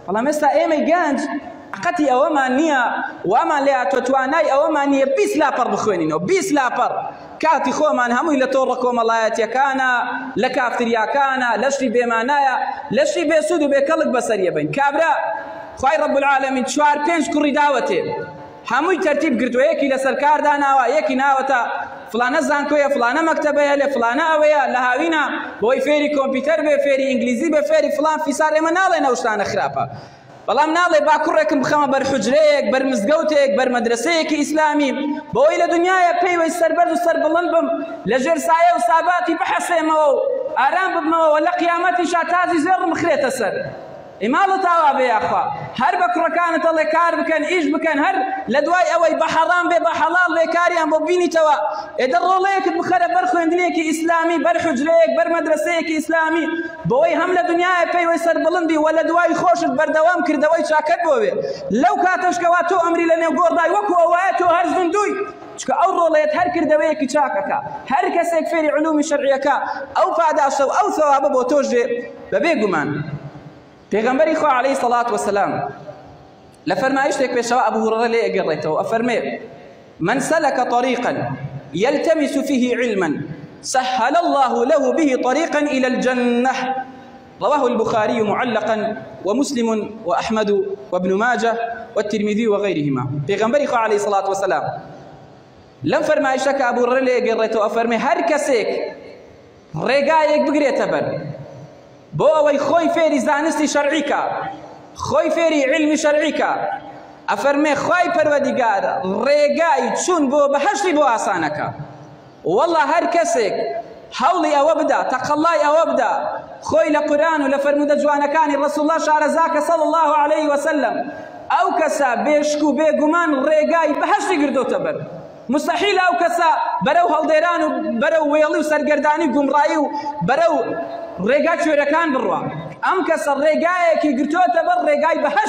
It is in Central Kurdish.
بەڵام ئێستا ئێمەی گەنج تاقەتی ئەوەمان نییە، وامان لێ هاتووە توانای ئەوەمان نییە 20 لاپەڕ بخوێنینەوە، 20 لاپەڕ. کاتی خۆمان هەمووی لە تۆڕە کۆمەڵایەتیەکانە، لە کافتریاکانە، لە شتی بێمانایە، لە شتی بێسوود و بێکەڵک بەسەریە بین. کابرا خوای رب العالمین چوار پێنج کوڕی داوەتێ، هەمووی تەرتیب گرتووە، یەکی لەسەر کار داناوە، یەکی ناوەتە فڵانە زانکۆیە، فڵانە مەکتەبەیە، لێ فڵانە ئەوەیە، لە هاوینە بۆی فێری کۆمپیوتەر بێ، فێری ئینگلیزی بێ، فێری فڵان فیسار. ئێمە ناڵێن ئەو شتانە خراپە، بەڵام ناڵێ با کوڕێکم بخەمە بەر حوجرەیەک، بەر مزگەوتێک، بەر مەدرەسەیەکی ئیسلامی، بۆی لە دنیایە پێیوەی سەربەرز و سەربڵند بم، لە ژێر سایە و ساباتی بحەسێمەوە و ئارام ببمەوە و لە قیامەتیشا تاجی زێڕم بخرێتە سەر. ئەی ماڵت ئاوا بێ یاخوا هەر بە کوڕەکانت ئەڵێ کار بکەن ئیش بکەن، هەر لە دوای ئەوەی بە حەڕام بێ بە حەڵاڵ بێ کاریان بۆ بینیتەوە، ئێدە ڕۆڵەیەکت بخەرە بەر خوێندنێکی ئیسلامی، بەر حوجرەیەک، بەر مەدرەسەیەکی ئیسلامی، بۆی هەم لە دنیایە پێیوەی سەربڵند بی و لە دوای خۆشت بەردەوام کردەوەی چاکەت بۆ بێ. لەو کاتەش کەوا تۆ ئەمری لە نێو گۆڕدای وەکو ئەوایە تۆ هەر زیندووی، چونکە ئەو ڕۆڵەیەت هەر کردەوەیەکی چاک ئەکا، هەر کەسێک فێری علومی شەرعیەکە ئەو پاداشتە و ئەو ثەوابە بۆ تۆش دێ. بەبێ گومان پێغەمبەری خوا عەلەیهی سەڵات وەسەلام لە فەرمایشتێک پێشەوا ئەبو هورەرە لێ ئەگەڕێتەوە ئەفەرمێ من سلك طريقا يلتمس فيه علما سهل الله له به طريقا إلى الجنة رواه البخاري معلقا ومسلم وأحمد وابن ماجه والترمذي وغيرهما. پێغەمبەری خوا عەلەیهی سەڵات وەسەلام لەم فەرمایشە کە ئەبو هورەرە لێ ئەگەڕێتەوە ئەفەرمێ هەر کەسێک ڕێگایەک بگرێتە بەر بۆ ئەوەی خۆی فێری زانستی شەرعی کا، خۆی فێری عیلمی شەرعی کا، ئەفەرمێ خوای پەروەردیگار ڕێگای چوون بۆ بەهەشتی بۆ ئاسانەکە. وەڵا هەر کەسێک هەوڵی ئەوە بدا، تەقەڵای ئەوە بدا، خۆی لە قورئان و لە فەرموودە جوانەکانی ڕەسوڵ اللە شارەزاکە صلی اللە علیه وسلم، ئەو کەسە بێشک و بێگومان ڕێگای بەهەشتی گرتۆتە بەر. موستەحیلە ئەو کەسە بەرەو هەڵدێران و بەرەو وێڵی و سەرگەردانی و گومڕایی و بەرەو ڕێگا کوێرەکان بڕوا. ئەم کەسە ڕێگایەکی گرتۆتە بەر، ڕێگای بەهەشت.